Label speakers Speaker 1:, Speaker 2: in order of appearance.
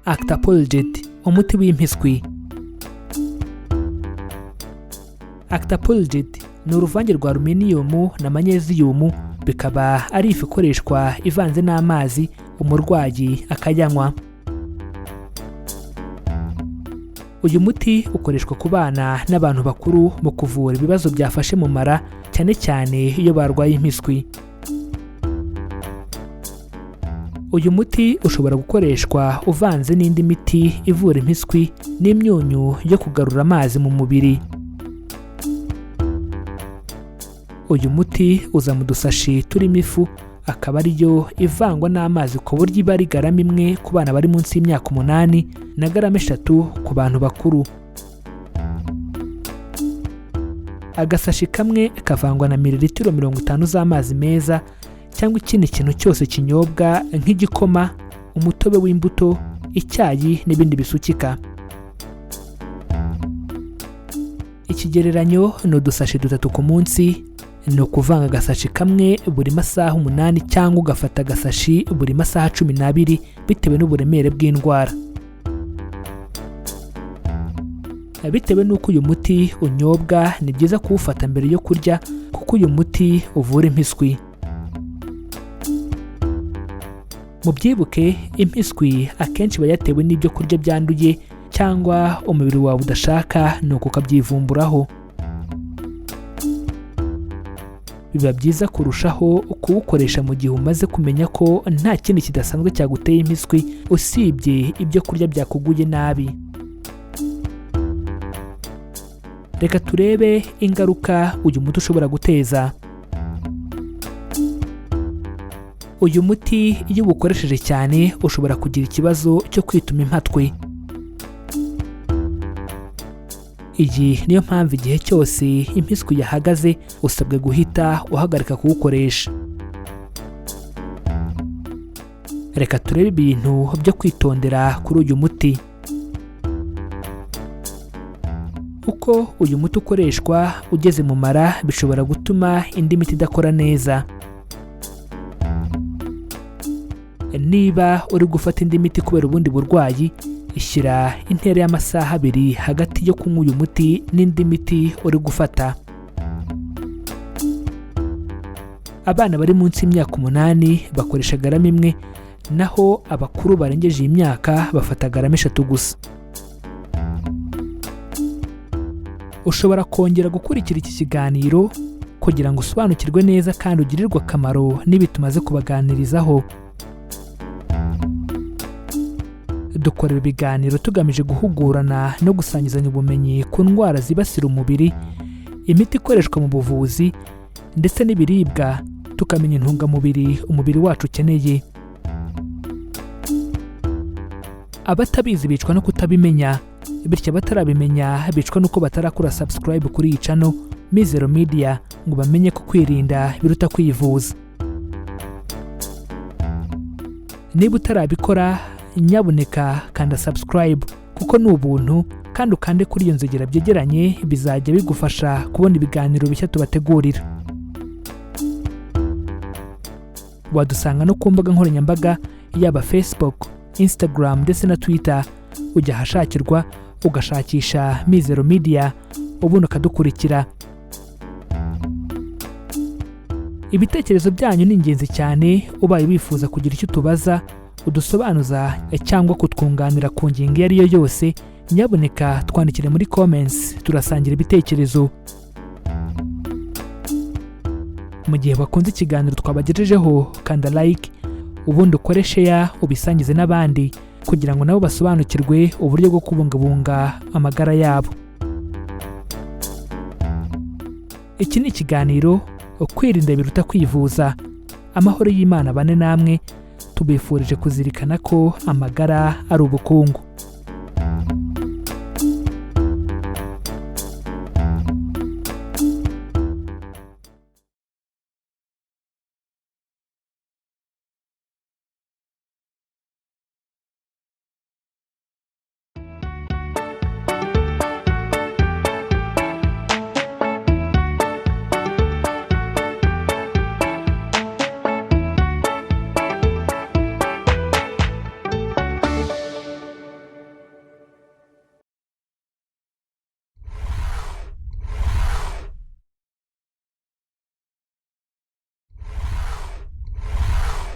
Speaker 1: Actapulgit, umuti w'impiswi. Actapulgit ni uruvange rwa aluminiyumu na manyeziyumu, bikaba ari ifu ikoreshwa ivanze n'amazi, umurwayi akayanywa. Uyu muti ukoreshwa ku bana n'abantu bakuru mu kuvura ibibazo byafashe mu mara, cyane cyane iyo barwaye impiswi. Uyu muti ushobora gukoreshwa uvanze n'indi miti ivura impiswi n'imyunyu yo kugarura amazi mu mubiri. Uyu muti uza mu dusashi turimo ifu, akaba ariyo ivangwa n'amazi ku buryo iba ari garama 1 ku bana bari munsi y'imyaka 8 na garama 3 ku bantu bakuru. Agasashi kamwe kavangwa na mililitiro 50 z'amazi meza cyangwa ikindi kintu cyose kinyobwa nk'igikoma, umutobe w'imbuto, icyayi n'ibindi bisukika. Ikigereranyo ni udusashi 3 ku munsi, ni ukuvanga agasashi kamwe buri masaha 8 cyangwa ugafata agasashi buri masaha 12 bitewe n'uburemere bw'indwara. Bitewe n'uko uyu muti unyobwa, ni byiza kuwufata mbere yo kurya kuko uyu muti uvura impiswi. Mubyibuke, impiswi akenshi iba yatewe n'ibyo kurya byanduye cyangwa umubiri wawe udashaka, nuko ukabyivumburaho. Biba byiza kurushaho kuwukoresha mu gihe umaze kumenya ko nta kindi kidasanzwe cyaguteye impiswi usibye ibyo kurya byakuguye nabi. Reka turebe ingaruka uyu muti ushobora guteza. Uyu muti iyo uwukoresheje cyane ushobora kugira ikibazo cyo kwituma impatwe. Iyi niyo mpamvu igihe cyose impiswi yahagaze usabwe guhita uhagarika kuwukoresha. Reka turebe ibintu byo kwitondera kuri uyu muti. Uko uyu muti ukoreshwa ugeze mu mara bishobora gutuma indi miti idakora neza. Niba uri gufata indi miti kubera ubundi burwayi, ishyira intera y'amasaha 2 hagati yo kunywa uyu muti n'indi miti uri gufata. Abana bari munsi y'imyaka 8 bakoresha garama 1, naho abakuru barengeje iyi myaka bafata garama 3 gusa. Ushobora kongera gukurikira iki kiganiro kugira ngo usobanukirwe neza kandi ugirirwe akamaro n'ibi tumaze kubaganirizaho. Dukora ibiganiro tugamije guhugurana no gusangizanya ubumenyi ku ndwara zibasira umubiri, imiti ikoreshwa mu buvuzi ndetse n'ibiribwa, tukamenya intungamubiri umubiri wacu ukeneye. Abatabizi bicwa no kutabimenya, bityo abatarabimenya bicwa nuko batarakora subscribe kuri iyi channel Mizero Media ngo bamenye ko kwirinda biruta kwivuza. Niba utarabikora, nyabuneka kanda subscribe kuko ni ubuntu, kandi ukande kuri iyo nzogera byegeranye, bizajya bigufasha kubona ibiganiro bishya tubategurira. Wadusanga no ku mbuga nkoranyambaga yaba Facebook, Instagram ndetse na Twitter. Ujya ahashakirwa ugashakisha Mizero Media ubundi ukadukurikira. Ibitekerezo byanyu ni ingenzi cyane. Ubaye wifuza kugira icyo utubaza, udusobanuza cyangwa kutwunganira ku ngingo iyo ari yo yose, nyabuneka twandikire muri comments, turasangira ibitekerezo. Mu gihe bakunze ikiganiro twabagejejeho, kanda like, ubundi ukore share, ubisangize n'abandi kugira ngo nabo basobanukirwe uburyo bwo kubungabunga amagara yabo. Iki ni ikiganiro Kwirinda biruta kwivuza. Amahoro y'Imana bane namwe, tubifurije kuzirikana ko amagara ari ubukungu.